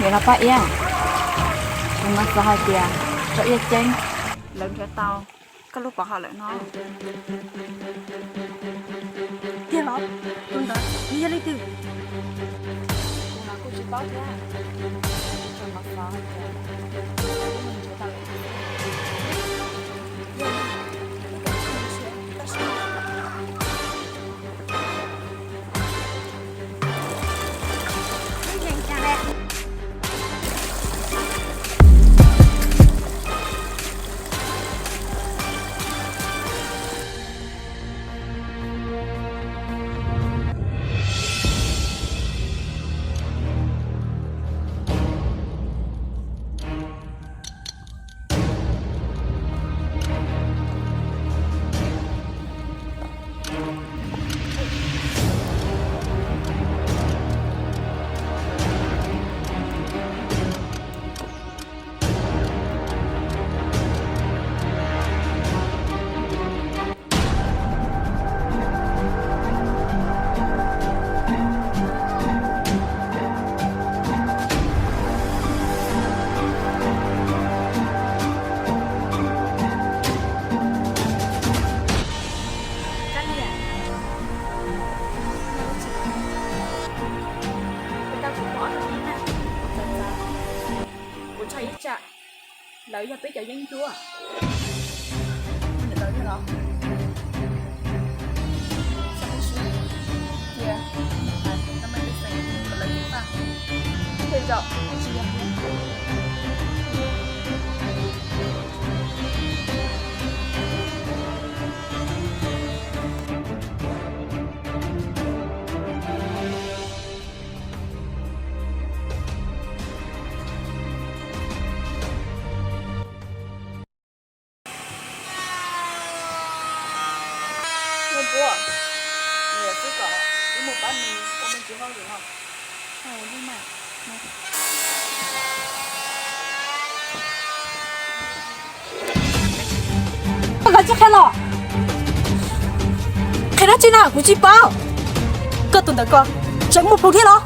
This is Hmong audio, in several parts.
Los Paj Iab, kuv mas xav hais tias Tsom Iab Ceeb lawv nrhiav tau koj lub pov haum lawm no. Tiag los? Tus ntawd nws yog leej twg? Kuv los kuj tsis paub thiab, kuv tsuas hnov xov hais tias nws nrhiav tau lawm. Kuv txog ib tsam lawv yog peb cov yeeb ncuab. Ntawd los, cia, no me peb xeem kom lawv ceev faj. Tej zaum tsis yog thiab. Npua, niam xwb kom wb mus pab nws ua me ntsis hauj lwm no. Koj kav tsij qhia los. Qhia dab tsi na kuv tsis paub. Koj tus ntawm ko tseem muaj plhu thiab los?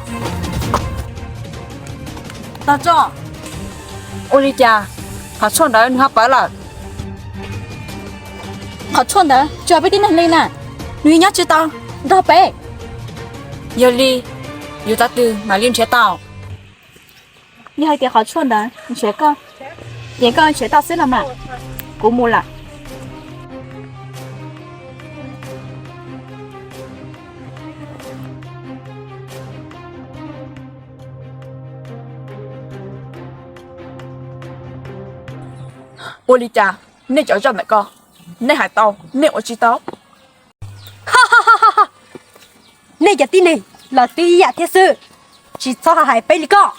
Tag tso. Ua li cas qhov tshuaj ntawd nws ho pawv lawm? Qhov tshuaj ntawd tsis yog peb tib neeg li na, nws nyob tsis tau nrog peb. Yog li, yuav tav twg mam li nrhiav tau? Yog hais tias qhov tshuaj ntawd nrhiav koj, ces koj nrhiav tau xwb los mas, kuv mus lawm. Ua li cas nej cov zaj ntawm ko, nej hais tau nej ua tsis tau? Nej cov tib neeg los twb ib yam thiab xwb, tsis txhob hais peb li koj.